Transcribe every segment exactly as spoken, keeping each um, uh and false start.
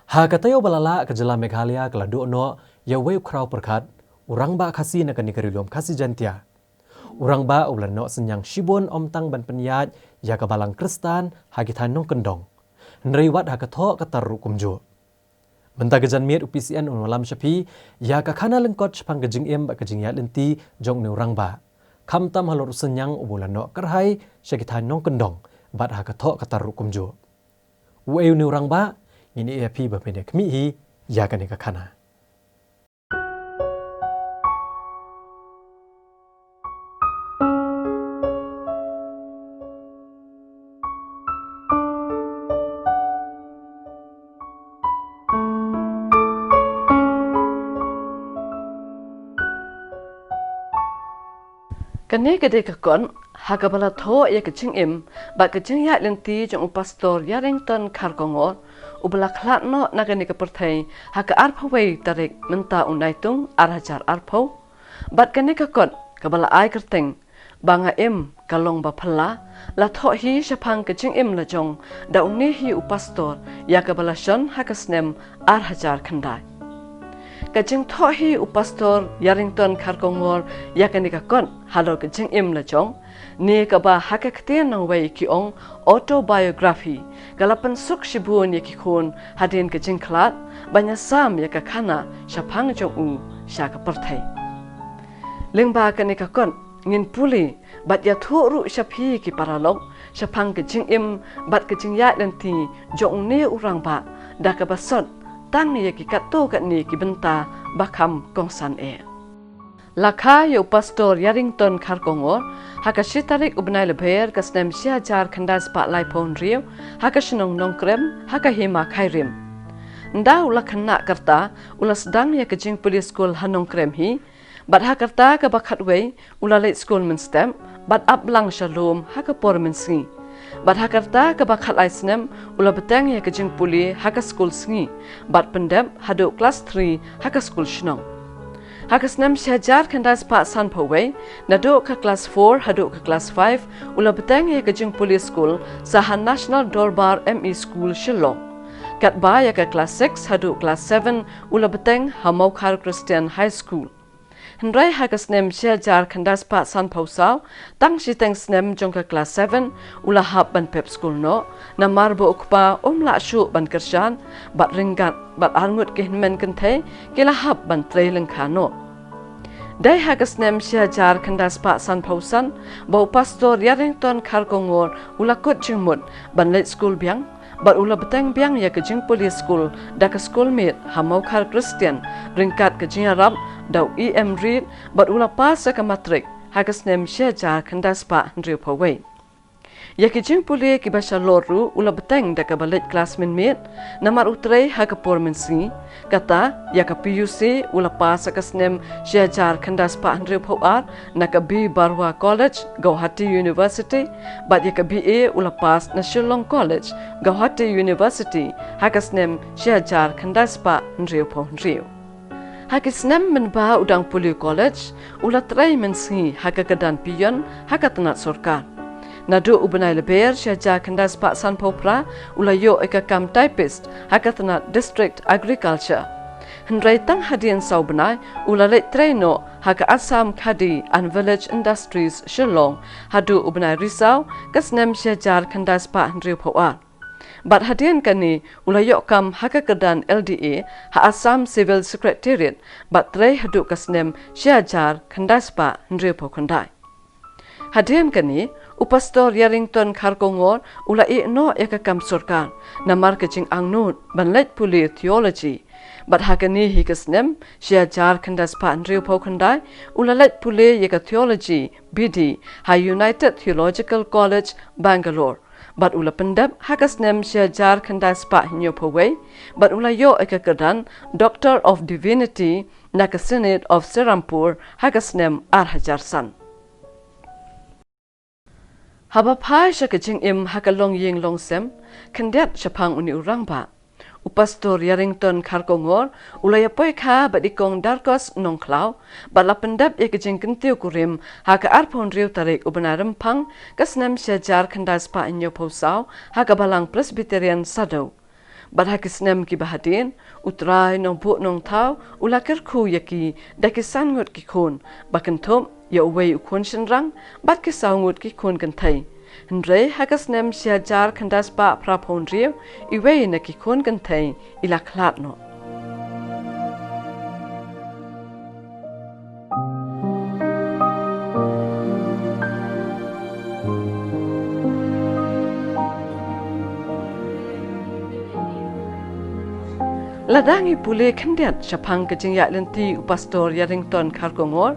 Ha ka taïew ba la lah, ka jylla Meghalaya ka la duh noh ïa uwei u khraw pyrkhat, u rangbah Khasi na kane ka Ri Lum Khasi Jaiñtia. U rangbah uba la noh synñiang shibun ym tang ban pynïaid ïa ka Balang Khristan ha ki thaiñ nongkyndong, hynrei wat ha ka thoh ka tar ruh kumjuh. Mynta ka janmiet u P C N un wallam sha phi ïa ka khana lyngkot shaphang ka jingim bad ka jingïaid lynti jong une u rangbah, khamtam halor u synñiang uba u la noh kyrhai sha ki thaiñ nongkyndong bad ha ka thoh ka tar ruh kumjuh. Uei une u rangbah? Ngin ïa phi ba phin ïa khmih hi ïa kane ka khana. Kane ka dei ka kot ha kaba la thoh ïa ka jingim bad ka jingïaid lynti jong u Pastor Ïarington Kharkongor, uba la khlad noh na kane ka pyrthei ha ka arphew wei tarik mynta u Naitung ar hajar arphew. Bad kane ka kot kaba la ai kyrteng Ba Nga Im Ka Long Ba Phylla, la thoh hi shaphang ka jingim la jong da une hi u pastor ïa kaba la shon ha ka snem ar hajar khyndai. Ka jingthoh hi u Pastor Ïarington Kharkongor ïa kane ka kot halor ka jingim la jong, ne kaba ha ka ktien nongwei ki ong autobiography, ka la pynsuk shibun ïa ki khun hadien ka jingkhlad ban ïasam ïa ka khana shaphang jong u sha ka pyrthei. Lyngba kane ka kot, ngin pule bad ïathuh ruh sha phi ki paralok shaphang ka jingim bad ka jingïaid lynti jong une u rangbah da kaba sot tang ïa ki katto katne ki bynta ba kham kongsan eh. La kha ïa u Pastor Ïarington Kharkongor ha ka shi tarik u bnai Lber ka snem shi hajar khyndai spah laiphew hynriew ha ka shnong Nongkrem ha ka hima Khyrim. Ynda u la khynnah ka rta, u la sdang ïa ka jingpule skul ha Nongkrem hi, bad ha ka rta kaba khatwei u la leit skul mynstep bad ap lang sha lum ha ka por mynsngi. Bad ha ka rta kaba khatlai snem u la bteng ïa ka jingpule ha ka skul sngi bad pyndep haduh klas three ha ka skul shnong. Ha ka snem shi hajar khyndai spah sanphew wei, naduh ka klas four haduh ka klas five, u la bteng ïa ka jingpule skul sa ha National Dorbar M E School Shillong. Katba ïa ka klas six haduh klas seven u la bteng ha Mawkhar Christian High School. Hynrei ha ka snem shi hajar khyndai spah sanphew saw, tang shiteng snem jong ka klas seven, u la hap ban pep skul noh, namar ba u kpa um lah shuh ban kyrshan, bad ryngkat bad arngut ki hynmen kynthei ki la hap ban trei lyngkha noh. Dei ha ka snem shi hajar khyndai spah sanphew san ba u Pastor Ïarington Kharkongor u la kut jingmut ban leit skul biang, bad u la bteng biang ïa ka jingpule skul da ka skul miet ha Mawkhar Christian, ryngkat ka jingïarap da u E M Reid, bad u la pass ïa ka matrik ha ka snem shi hajar khyndai spah hynriewphew wei. Ïa ki jingpule kiba shalor ruh u la bteng da kaba leit klas mynmiet, namar u trei ha ka por mynsngi. Kata, ïa ka P U C u la pass ha ka snem shi hajar khyndai spah hynriewphew ar na ka B Baruah College, Gauhati University, bad ïa ka B A u la pass na Shillong College, Gauhati University, ha ka snem shi hajar khyndai spah hynriewphew hynriew. Ha ki snem mynba u dang pule college, u la trei mynsngi ha ka kyrdan peon ha ka tnat sorkar. Naduh u bnai Lber shi hajar khyndai spah sanphew phra, u la ïoh ïa ka kam typist ha ka tnat District Agriculture. Hynrei tang hadien saw bnai, u la leit trei noh ha ka Assam Khadi and Village Industries Shillong, haduh u bnai Risaw ka snem shi hajar khyndai spah hynriewphew ar. Bad hadien kane, u la ïoh kam ha ka kyrdan L D A ha Assam Civil Secretariat, bad trei haduh ka snem shi hajar khyndai spah hynriewphew khyndai. Hadien kane, u Pastor Ïarington Kharkongor u la ïeh noh ïa ka kam sorkar, namar ka jingangnud ban leit pule theology. Bad ha kane hi ka snem shi hajar khyndai spah hynriewphew khyndai, u la leit pule ïa ka theology B D ha United Theological College, Bangalore. Bad u la pyndep ha ka snem shi hajar khyndai spah hynñiewphew wei, bad u la ïoh ïa ka kyrdan Doctor of Divinity na ka Synod of Serampore ha ka snem ar hajar san. Haba phai sha ka jingim ha ka longïing longsem, khyndiat shaphang une u rangbah, u Pastor Ïarington Kharkongor u la ïa poikha bad i Kong Darkos Nongkhlaw, bad la pyndep ïa ka jingkyntiew kurim ha ka arphew hynriew tarik u bnai Rymphang ka snem shi hajar khyndai spah hynñiewphew saw ha ka Balang Presbyterian Saddew. Bad ha ki snem kiba hadien, u Trai Nongbuh Nongthaw u la kyrkhu ïa ki da ki san ngut ki khun, ba kynthup ïa uwei u khun shynrang bad ki saw ngut ki khun kynthei. Hynrei ha ka snem shi hajar khyndai spah phra phew hynriew, iwei na ki khun kynthei i la khlad noh. Lada ngi pule khyndiat shaphang ka jingïaid lynti u Pastor Ïarington Kharkongor,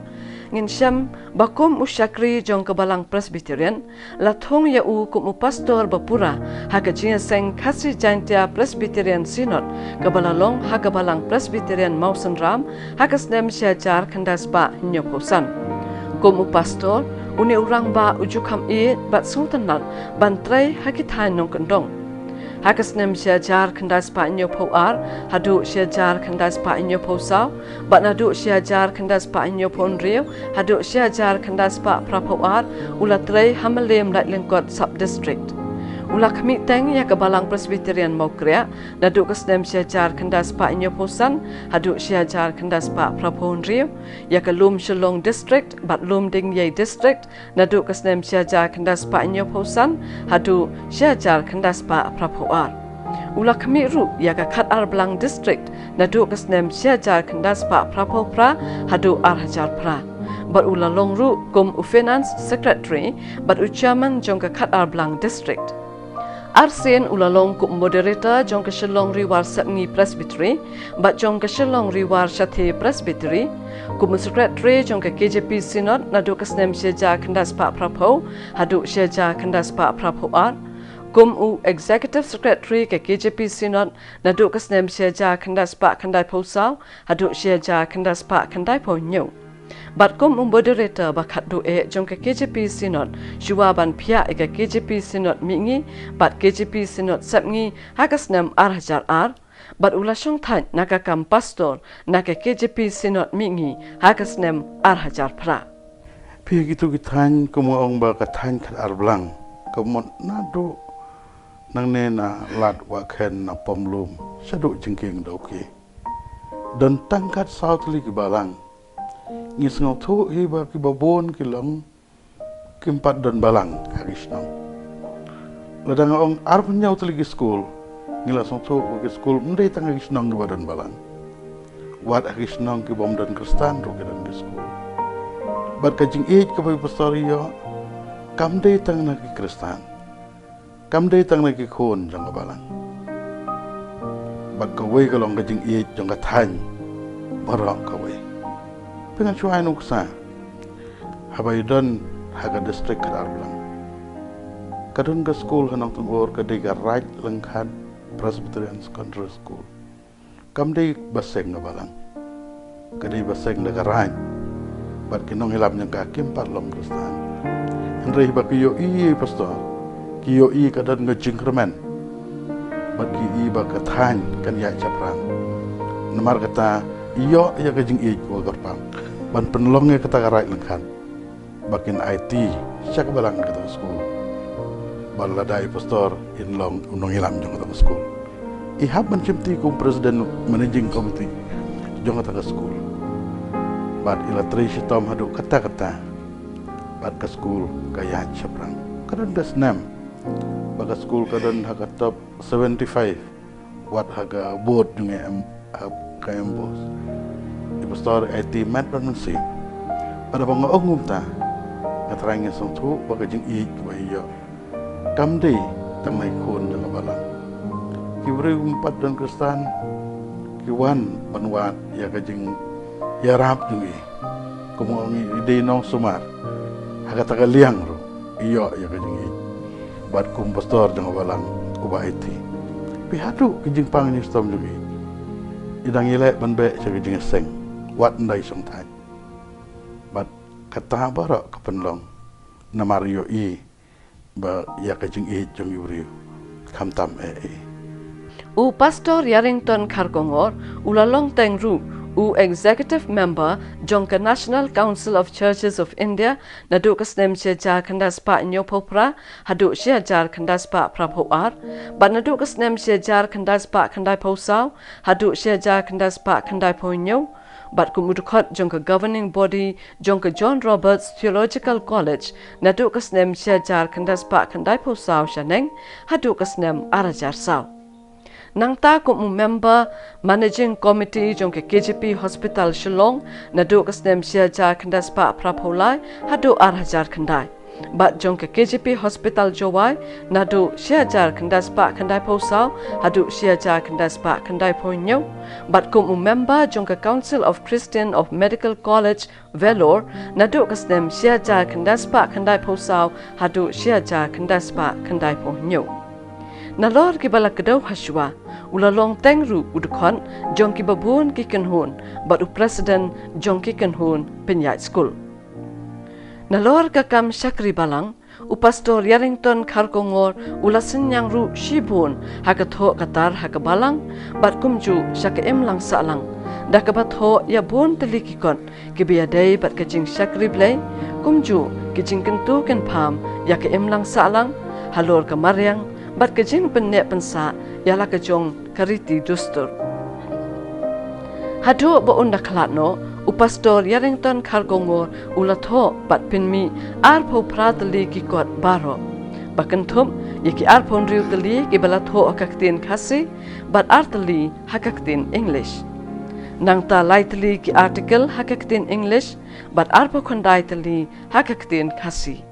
ngin shem ba kum u shakri jong ka Balang Presbyterian, la thung ïa u kum u pastor ba pura ha ka jingïaseng Khasi Jaintia Presbyterian Synod kaba la long ha ka Balang Presbyterian Mawsynram ha ka snem shi hajar khyndai spah hynñiew phew san. Kum u pastor, une u rangbah u ju kham ïeit bad sngewtynnat ban trei ha ki thaiñ nongkyndong. Ha ka snem shi hajar khyndai spah hynñiew phew ar haduh shi hajar khyndai spah hynñiew phew saw, bad naduh shi hajar khyndai spah hynñiew phew hynriew haduh shi hajar khyndai spah phra phew ar, u la trei ha Mylliem Laitlyngkot Sub District. U la khmih teng ïa ka Balang Presbyterian Mawkriah naduh ka snem shi hajar khyndai spah hynñiew phew san haduh shi hajar khyndai spah phra phew hynriew, ïa ka Lum Shillong District bad Lum Dingïei District naduh ka snem shi hajar khyndai spah hynñiew phew san haduh shi hajar khyndai spah phra phew ar. U la khmih ruh ïa ka Khatar Blang District naduh ka snem shi hajar khyndai spah phra phew phra haduh ar hajar phra. Bad u la long ruh kum u Finance Secretary bad u Chairman jong ka Khatar Blang District. Arsien u la long kum moderator jong ka Shillong Riwar Sepngi Presbytery bad jong ka Shillong Riwar Shathie Presbytery, kum u secretary jong ka K J P Synod naduh ka snem shi hajar khyndai spah phra phew haduh shi hajar khyndai spah phra phew ar, kum u executive secretary ka K J P Synod naduh ka snem shi hajar khyndai spah khyndai phew saw haduh shi hajar khyndai spah khyndai phew hynñiew. Bad kum u moderator ba khatduh eh jong ka K J P Synod shuwa ban phiah ïa ka K J P Synod Mihngi bad K J P Synod Sepngi ha ka snem ar hajar ar, bad u la shongthait na ka kam pastor na ka K J P Synod Mihngi ha ka snem ar hajar phra. Phi, kito ki thaiñ, kum nga ong ba ka thaiñ Khatar Blang ka mut naduh nangne na Lad Wahkhen, na Pomlum shaduh Jingkieng Dawki. Don tang khatsaw tylli ki balang. Ngi sngewthuh hi ba kiba bun ki long kim pat don balang ha ki shnong. Lada nga ong arphew hynñiew tylli ki skul, ngi la sngewthuh ba ki skul ym dei tang ha ki shnong kiba don balang. Wat ha ki shnong kibym don Khristan ruh ki don ki skul. Bad ka jingïeit kaba i pastor i ïoh kam dei tang na ki Khristan. Kam dei tang na ki khun jong ka balang. Bad kawei ka long ka jingïeit jong ka thaiñ baroh kawei. Pynban shuwa nuksa, haba i don ha ka district Khatar Blang, ka don ka skul ha Nongtyngur, ka dei ka Raid Lyngkhat Presbyterian Secondary School. Kam dei ba seng ka balang, ka dei ba seng da ka raid. Bad ki nongïalam jong ka kim pat long Khristan. Hynrei ba ki ïohi ïa i pastor, ki ïohi ka don ka jingkyrmen. Bad ki i ba ka thaiñ kan ïaid shaphrang. Namar kata, ïoh ïa ka jingïeit kaba kyrpang ban pynlong ïa kata ka Raid Lyngkhat ba kin aiti sha ka balang kata ka skul. Bad lada i pastor in long u nongïalam jong kata ka skul, i hap ban shimti kum president, managing committee jong kata ka skul. Bad i la trei shitom haduh katta katta. Bad ka skul ka ïaid shaphrang. Ka don ka snem ba ka skul ka don ha ka top seventy-five wat ha ka board jong i em, ha ka MBOSE. I pastor i aiti met bad mynsiem. Bad haba nga ong kumta, nga trai nga sngewthuh ba ka jingïeit kaba i ïoh kam dei tang na ki khun jong ka balang. Ki briew kim pat don Khristan ki wan ban wad ïa ka jingïarap jong i. Kum nga ong, i dei nongsumar. Ha kata ka liang ruh i ïoh ïa ka jingïeit. Bad kum pastor jong ka balang uba aiti, phi, haduh ka jingpang jingshitom jong i, i dang ïaleh ban beh sha ka jingïaseng wat ynda i shongthait. Bad kata baroh ka pynlong namar i ïohi ba ïa ka jingïeit jong i briew khamtam eh ei. U Pastor Ïarington Kharkongor u la long teng ruh u Executive Member jong ka National Council of Churches of India naduh ka snem shi hajar khyndai spah hynñiewphew phra haduh shi hajar khyndai spah phraphew ar, bad naduh ka snem shi hajar khyndai spah khyndaiphew saw haduh shi hajar khyndai spah khyndaiphew hynñiew, bad kum u dkhot jong ka Governing Body jong ka John Roberts Theological College naduh ka snem shi hajar khyndai spah khyndaiphew saw shaneng haduh ka snem ar hajar saw. Nangta kum u member Managing Committee jong ka K J P Hospital Shillong naduh ka snem shi hajar khyndai spah phraphew lai haduh ar hajar khyndai, bad jong ka K J P Hospital Jowai naduh shi hajar khyndai spah khyndaiphew saw haduh shi hajar khyndai spah khyndaiphew hynñiew, bad kum u member jong ka Council of Christian of Medical College Vellore naduh ka snem shi hajar khyndai spah khyndaiphew saw haduh shi hajar khyndai spah khyndaiphew hynñiew. Nalor kiba la kdew hashwa, u la long teng ruh u dkhot jong kiba bun ki kynhun bad u president jong ki kynhun pynïaid skul. Nalor ka kam shakri balang, u Pastor Yarrington Kharkongor u la synñiang ruh shibun ha ka thoh ka tar ha ka balang bad kumjuh sha ka imlang sahlang, da kaba thoh ïa bun tylli ki kot kiba ïadei bad ka jingshakri Blei, kumjuh ki jingkyntu kynpham ïa ka imlang sahlang halor ka mariang bad ka jingpynneh pynsah ïa la ka jong ka riti dustur. Haduh ba un da khlad noh, u Pastor Yarrington Kharkongor u la thoh bad pynmih arphew phra tylli ki kot baroh, ba kynthup ïa ki arphew hynriew tylli kiba la thoh ha ka ktien Khasi bad ar tylli ha ka ktien English. Nangta lai tylli ki article ha ka ktien English bad arphew khyndai tylli ha ka ktien Khasi.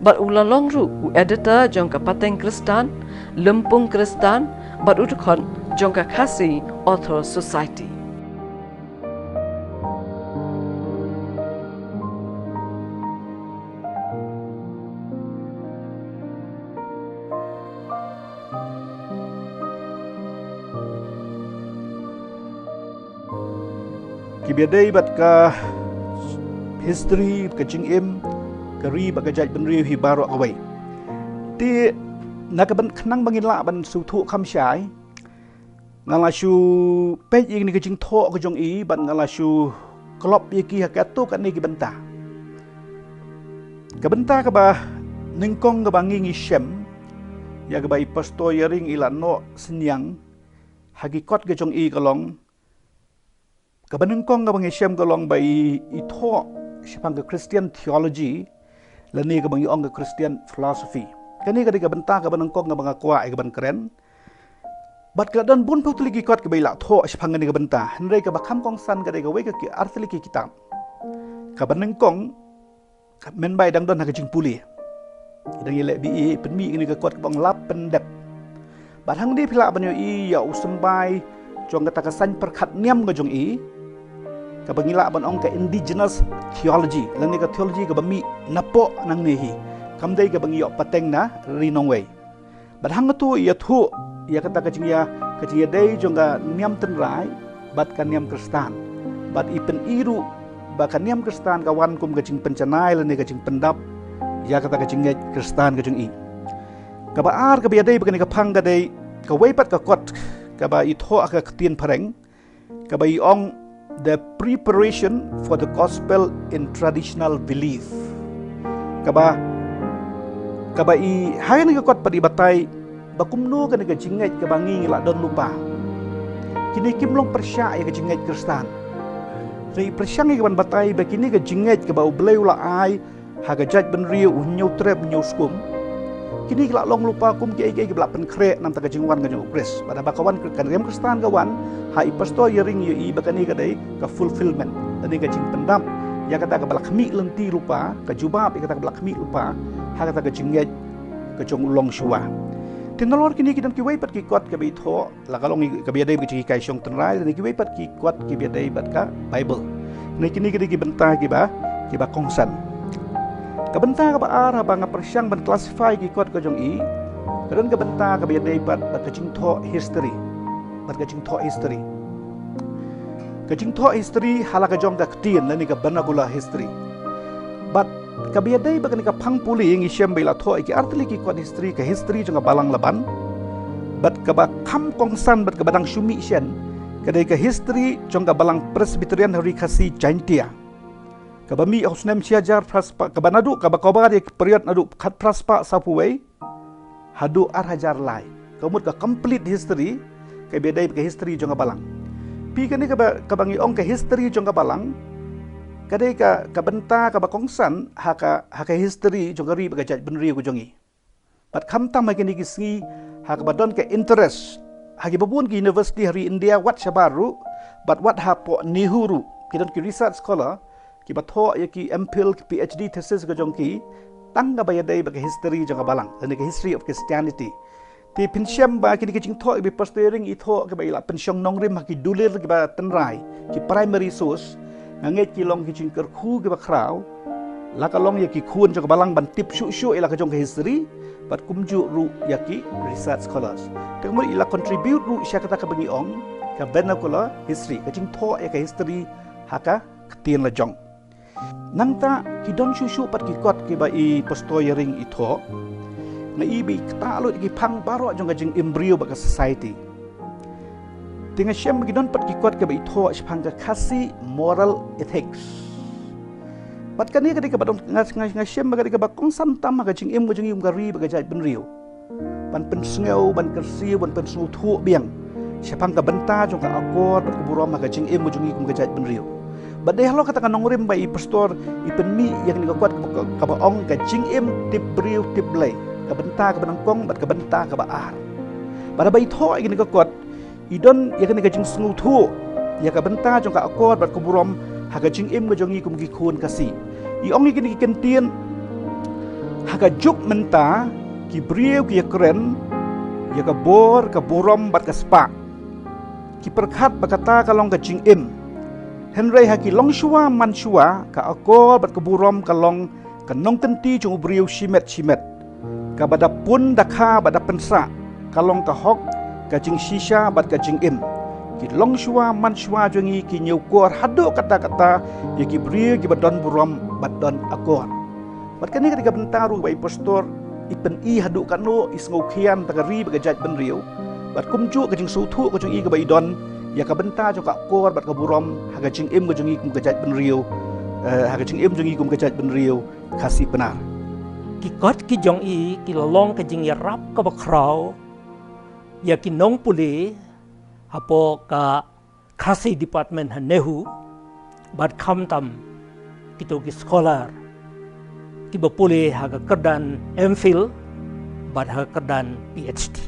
Bad u la long ruh u editor jong ka pateng Khristan, Lympung Khristan, bad u dkhot jong ka Khasi Author Society. Kiba ïadei bad ka history, ka jingim ka ri bad ka jaitbynriew hi baroh kawei. Te na ka ban khnang ba ngin lah ban sngewthuh kham shai, nga la shu peit ïa kane ka jingthoh ka jong i bad nga la shu klop ïa ki ha katto katne ki bynta. Ka bynta kaba nyngkong kaba ngi ngi shem ïa kaba i Pastor Yaring i la noh synñiang ha ki kot ka jong i ka long, kaba nyngkong kaba ngi shem ka long ba i, i thoh shaphang ka Christian theology, lane kaba ngi ong ka Christian philosophy. Kane ka dei ka bynta kaba nyngkong kaba nga kwah ïa ka ban kren. Bad ka la don bun phew tylli ki kot kiba i la thoh shaphang kane ka bynta, hynrei kaba kham kongsan ka dei kawei ka ki ar tylli ki kitab. Kaba nyngkong, mynba i dang don ha ka jingpule, i dang ïaleh B A, i pynmih ïa kane ka kot kaba ong Lap Pyndep. Bad hangne phi lah ban ïohi ïa u symbai jong kata ka saiñ pyrkhat niam ka jong i, kaba ngi lah ban ong ka indigenous theology, lane ka theology kaba mih napoh nangne hi, kam dei kaba ngi ïoh pateng na ri nongwei. Bad hangto i ïathuh ïa kata ka jingïa, ka jingïadei jong ka niam tynrai bad ka niam Khristan. Bad i pyni ruh ba ka niam Khristan ka wan kum ka jingpynjanai lane ka jingpyndap ïa kata ka jingngeit Khristan ka jong i. Kaba ar kaba ïadei bad kane ka phang ka dei kawei pat ka kot kaba i thoh ha ka ktien phareng, kaba i ong The Preparation for the Gospel in Traditional Belief. Kaba, kaba i ha kane ka kot pat i batai ba kumno kane ka jingngeit kaba ngi ngi la don lypa, kine kim long pyrshah ïa ka jingngeit Khristan. Te i pyrshang ïa ka ban batai ba kine ka jingngeit kaba U Blei u la ai ha ka jaitbynriew u Hynñiewtrep Hynñiewskum, kine ki la long lypa kum kiei kiei kiba la pynkhreh na ka bynta ka jingwan ka jong U Khrist. Bad haba ka wan ka niam Khristan ka wan, ha i Pastor Yaring i ïohi ba kane ka dei ka fulfillment, kane ka jingpyndap ïa kata kaba la khmih lynti lypa, ka jubab ïa kata kaba la khmih lypa ha kata ka jingngeit ka jong u longshuwa. Te nalor kine ki don kiwei pat ki kot kaba i thoh, la ka long kaba ïadei bad ka jinghikai shong tynrai, lane kiwei pat ki kot kiba ïadei bad ka Bible. Kine, kine ki dei ki bynta kiba, kiba kongsan. Ka bynta kaba ar haba nga pyrshang ban classify ki kot ka jong i, ka don ka bynta kaba ïadei bad, bad ka jingthoh history. Bad ka jingthoh history, ka jingthoh history ha la ka jong ka ktien, lane ka vernacular history. Bad kaba ïadei bad kane ka phang pule ngi shem ba i la thoh ïa ki ar tylli ki kot history, ka history jong ka Balang Laban. Bad kaba kham kongsan bad kaba dang shu mih shen, Ka dei ka history jong ka Balang Presbyterian ha Ri Khasi Jaintia, kaba mih ha u snem shi hajar phra spah, kaba naduh, kaba kaba ïa ki period naduh khatphra spah sawphew wei haduh ar hajar lai. Ka mut ka complete history kaba dei ka history jong ka Balang. Phi, kane kaba, kaba ngi ong ka history jong ka Balang, ka dei ka, ka bynta kaba kongsan ha ka, ha ka history jong ka ri bad ka jaitbynriew ka jong ngi. Bad khamtam ha kine ki sngi, ha kaba don ka interest ha kiba bun ki university ha ri India, wat shabar ruh, bad wat hapoh NEHU ruh, ki don ki research scholar kiba thoh ïa ki M Phil, ki P H D thesis ka jong ki, tang kaba ïadei bad ka history jong ka Balang, lane ka history of Christianity. Te phin shem ba kine ki jingthoh kiba i Pastor Ïaring i thoh, kiba i la pynshong nongrim ha ki dulir kiba tynrai, ki primary source, nga ngeit ki long ki jingkyrkhu kiba khraw, la ka long ïa ki khun jong ka Balang ban tip shuh shuh ïa la ka jong ka history, bad kumjuh ruh ïa ki research scholars. Te kumno i la contribute ruh sha kata kaba ngi ong ka vernacular history, ka jingthoh ïa ka history ha ka ktien la jong. Nangta ki don shuh shuh pat ki kot kiba i Pastor Ïaring i thoh. Nga i ba i ktah lut ki phang baroh jong ka jingim briew bad ka society. Te nga shem ba ki don pat ki kot kiba i thoh shaphang ka Khasi moral ethics. Bad kane ka dei kaba don, nga, nga, nga shem ba ka dei kaba kongsan tam ha ka jingim ka jong ngi kum ka ri bad ka jaitbynriew. Ban pynsngew, ban kyrsiew, ban pynsngewthuh biang shaphang ka bynta jong ka akor bad ka burom ha ka jingim ka jong ngi kum ka jaitbynriew. Bad dei halor kata ka nongrim ba i Pastor i pynmih ïa kane ka kot kaba, kaba ong ka jingim tip briew tip Blei, ka bynta kaba nyngkong bad ka bynta kaba ar. Bad haba i thoh ïa kane ka kot, i don ïa kane ka jingsngewthuh ïa ka bynta jong ka akor bad ka burom ha ka jingim ka jong ngi kum ki khun Khasi. I ong ïa kine ki kyntien: Ha ka juk mynta, ki briew ki ïakren ïa ka bor, ka burom bad ka spah. Ki pyrkhat ba kata ka long ka jingim. Hynrei ha ki longshuwa manshuwa, ka akor bad ka burom ka long ka nongkynti jong u briew shimet shimet, kaba da pun da kha bad da pynsah, ka long ka hok, ka jingshisha bad ka jingim. Ki longshuwa manshuwa jong ngi ki ñiewkor haduh katta katta ïa ki briew kiba don burom bad don akor. Bad kane ka dei ka bynta ruh ba i Pastor i pyni haduh katno i sngewkhia ïa ka ri bad ka jaitbynriew. Bad kumjuh ka jingsngewthuh ka jong i kaba i don ïa ka bynta jong ka akor bad ka burom ha ka jingim ka jong i kum ka jaitbynriew, eh, ha ka jingim jong i kum ka jaitbynriew Khasi Pnar. Ki kot ki jong i ki la long ka jingïarap kaba khraw ïa ki nongpule hapoh ka Khasi Department ha NEHU, bad khamtam kito ki scholar kiba pule ha ka kyrdan M Phil bad ha ka kyrdan P H D.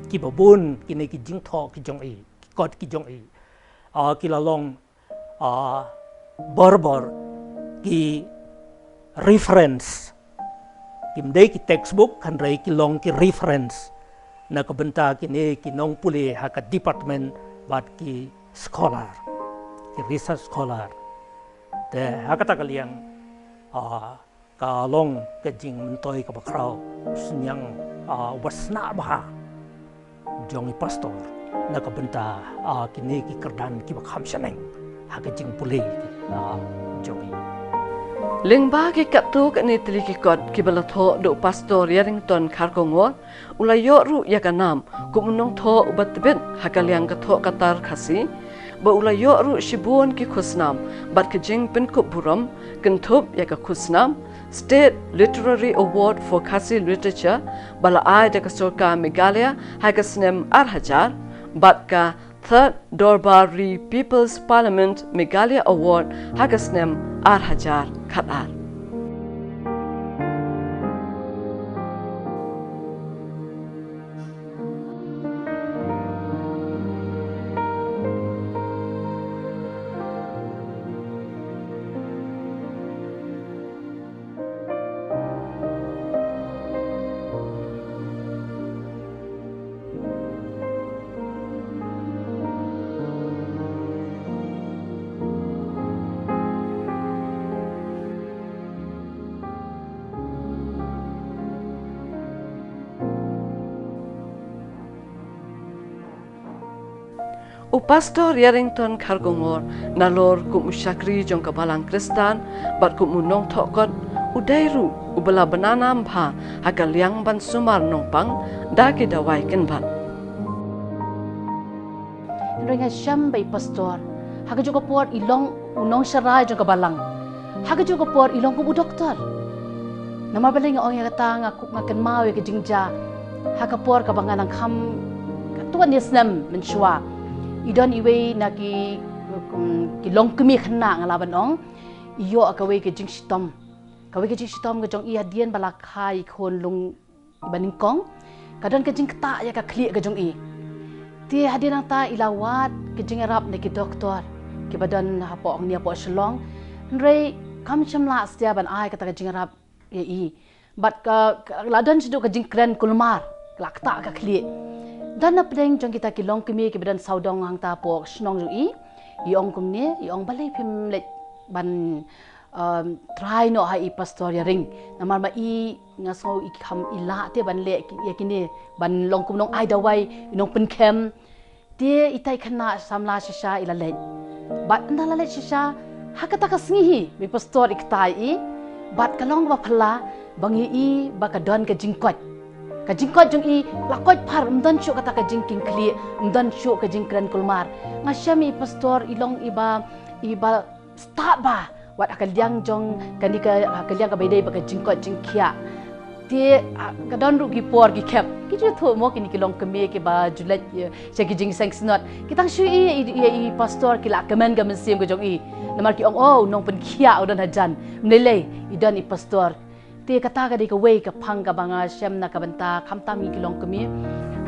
Kiba bun kine ki jingthoh ki jong i, ki kot ki jong i, ah, ki la long, ah, bor bor ki reference. Kim dei ki textbook, hynrei ki long ki reference na ka bynta kine ki nongpule ha ka department bad ki scholar, ki research scholar. Te ha kata ka liang, ah, ka long ka jingmyntoi kaba khraw, synñiang, ah, basnah bha jong i Pastor na ka bynta, ah, kine ki kyrdan kiba kham shaneng ha ka jingpule, ah, jong i. Lyngba ki katto katne tylli ki kot kiba la thoh da u Pastor Ïarington Kharkongor, u la ïoh ruh ïa ka nam kum u nongthoh uba tbit ha ka liang ka thoh ka tar Khasi, bad u la ïoh ruh shibun ki khusnam bad ka jingpynkup burom, kynthup ïa ka khusnam State Literary Award for Khasi Literature ba la ai da ka sorkar Meghalaya ha ka snem ar hajar, bad ka Third Dorbar Ri People's Parliament Meghalaya Award ha ka snem ar hajar khatar. U Pastor Ïarington Kharkongor, nalor kum u shakri jong ka Balang Khristan bad kum u nongthoh kot, u dei ruh uba la bna nam bha ha ka liang ban sumar nongpang da ki dawai kynbat. Hynrei nga shem ba i pastor, ha kajuh ka por i long u nongsharai jong ka balang, ha kajuh ka por i long kum u doktor. Namar balei nga ong ïa kata? Nga, nga kynmaw ïa ka jingjia ha ka por kaba nga nang kham katto katne snem mynshuwa. I don iwei na ki, ki longkmie khynnah, nga lah ban ong, i ïoh kawei ka jingshitom. Kawei ka jingshitom ka jong i, hadien ba la kha i khun lung iba nyngkong, ka don ka jingktah ïa ka khlieh ka jong i. Te hadien nangta i la wad ka jingïarap na ki doktor kiba don hapoh hangne hapoh Shillong. Hynrei kam shym lah satia ban ai kata ka jingïarap ïa i. Bad ka, ka la don shaduh ka jingkren kulmar, la ktah ka khlieh. Don na pdeng jong kita ki longkmie kiba don sawdong hangta hapoh shnong jong i, i ong kumne, i ong, balei phim leit ban, um, try noh ha i pastor ïaring? Namar ma i, nga sngew i kham, i lah te ban leh ki, ïa kine, ban long kum nong ai dawai, nongpynkhem. Te ita i khynnah samla shisha i la leit. Bad ynda la leit shisha, ha kata ka sngi hi ba i pastor i ktai i, bad ka long ba phylla ba ngi i ba ka don ka jingkoit. Ka jingkoit jong i la koit phar, ym don shuh kata ka jingkieng khlieh, ym don shuh ka jingkren kulmar. Nga shem i pastor i long iba, iba stad bha wat ha ka liang jong kane ka, ha ka liang kaba ïadei bad ka jingkoit jingkhiah. Te, ah, ka don ruh ki por ki khep, ki ju thoh mo, kine ki longkmie kiba ju leit, eh, sha ki jingseng synod. Ki tang shu i, i, i, i pastor ki la kmen ka mynsiem ka jong i. Namar ki ong, oh, u nongpynkhiah u don hajan. Ym lei lei, i don i pastor. Te kata ka dei kawei ka phang kaba nga shem na ka bynta khamtam ïa ki longkmie.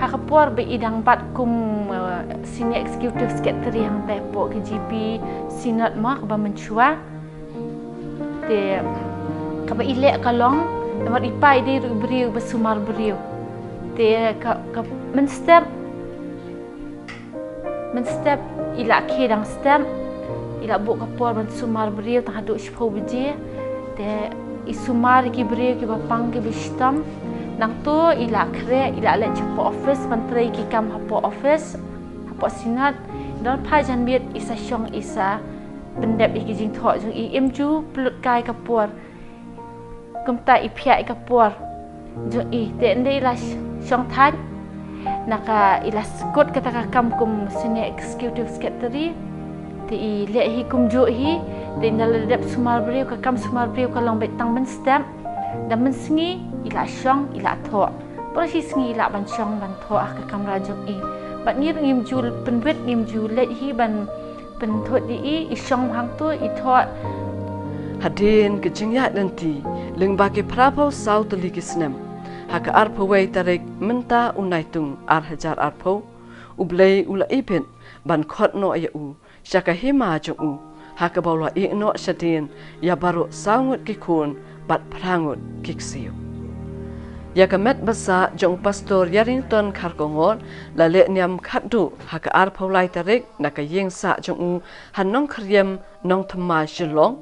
Ha ka por ba i dang bat kum, eh, senior executive secretary hangta hapoh ka G B synod mo kaba mynshuwa. Te kaba i leh ka long, namar i pa i dei ruh i briew ba sumar briew. Te ka, ka mynstep, mynstep i la khie dang step, i la buh ka por ban sumar briew tang haduh shiphew baje. Te i sumar ïa ki briew kiba pang kiba shitom. Nangta i la khreh, i la leit shapoh office ban trei ki kam hapoh office, hapoh synod. Don phai janmiet i sa shong, i sa pyndep ïa ki jingthoh jong i, im ju pynlut kai ka por. Kumta i phiah ïa ka por jong i, te ynda i la sh-, shong thait, na ka i la skut kata ka kam kum senior executive secretary. Te i leh hi kumjuh hi, te ynda la dep sumar briew, ka kam sumar briew ka long beit tang mynstep. Da mynsngi i la shong, i la thoh. Baroh shi sngi i lah ban shong ban thoh ha ka kamra jong i. Bad ngi ruh ngim ju pynwit, ngim ju leit hi ban pynthut ïa i, i shong hangto i thoh. Hadien ka jingïaid lynti lyngba ki phraphew saw tylli ki snem, ha ka arphew wei tarik mynta u Naitung ar hajar arphew, U Blei u la ibit ban khot noh ïa u sha ka hima jong u, ha kaba u la ïeh noh shadien ïa baroh saw ngut ki khun bad phra ngut ki ksiew. Ïa ka met ba sah jong u Pastor Ïarington Kharkongor la leh niam khatduh ha ka arphew lai tarik na ka ïing sah jong u ha Nongkhriem, Nongthymmai, Shillong.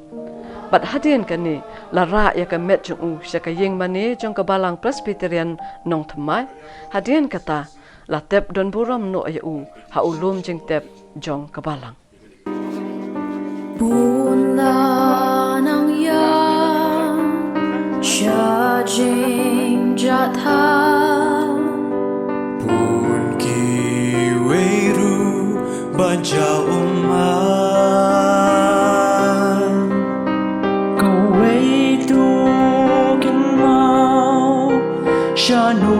Bad hadien kane la rah ïa ka met jong u sha ka ïing mane jong ka Balang Presbyterian Nongthymmai. Hadien kata la tep don burom noh ïa u ha u lum jingtep jong ka Balang. Bun la nang ïa sha jingjahthait, bun kiwei ruh ba ja ummat. Kawei tu kynmaw shano